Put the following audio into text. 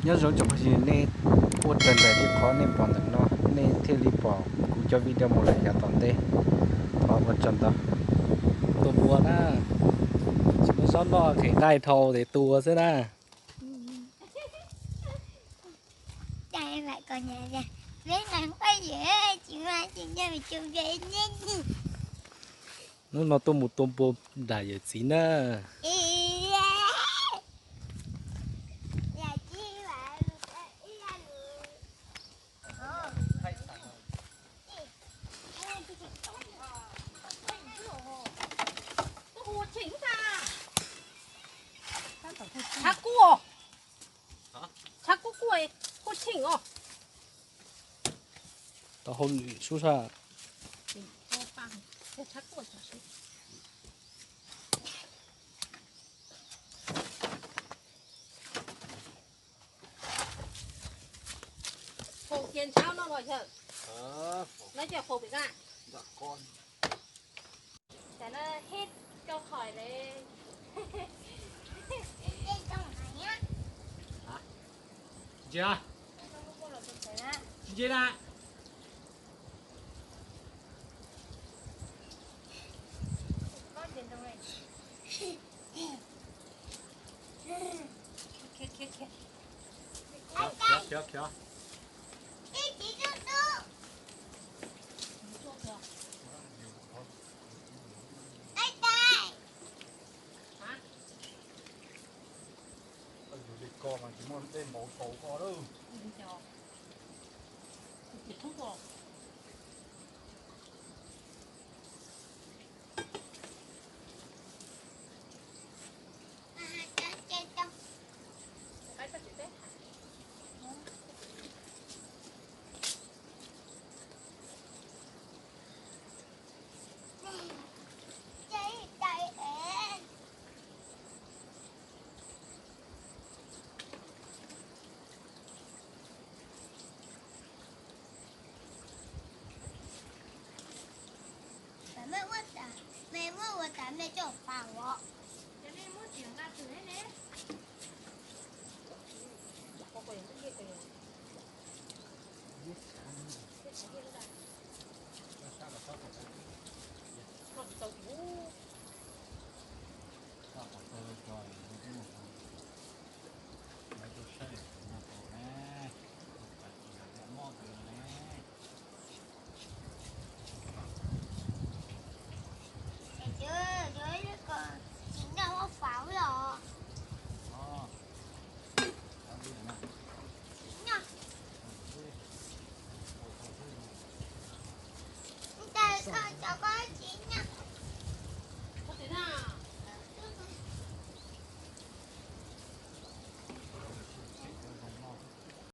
Nyob zoo tsoom phooj ywg, nej puab raws nraim li qhov nej pom ntawm no, nej thiaj li pom kuv cov video mus lawm yav tom ntej. Thov ua tsaug ntau. Tua npua na, tsis muaj zaub noj, kheev nqaij dhau ces tua xwb na. Hnub no tuaj mus tua npua nram yawm txiv na. Tshav kuj, tshav kuj kuj, kuj tsheej os. Tau hauj lwm sub sab. Faus kiag ntshab no los yawg, no ces faus pem na. Tam no hib rau qhov le. Ntsia, ntsia na. Khiav, khiav, khiav. Yus li ko mas tsis muaj dej npaum kaus ko lawm. Mej muab ua tas mej coj pas os. Ces nej muab txiav nqa twg ne?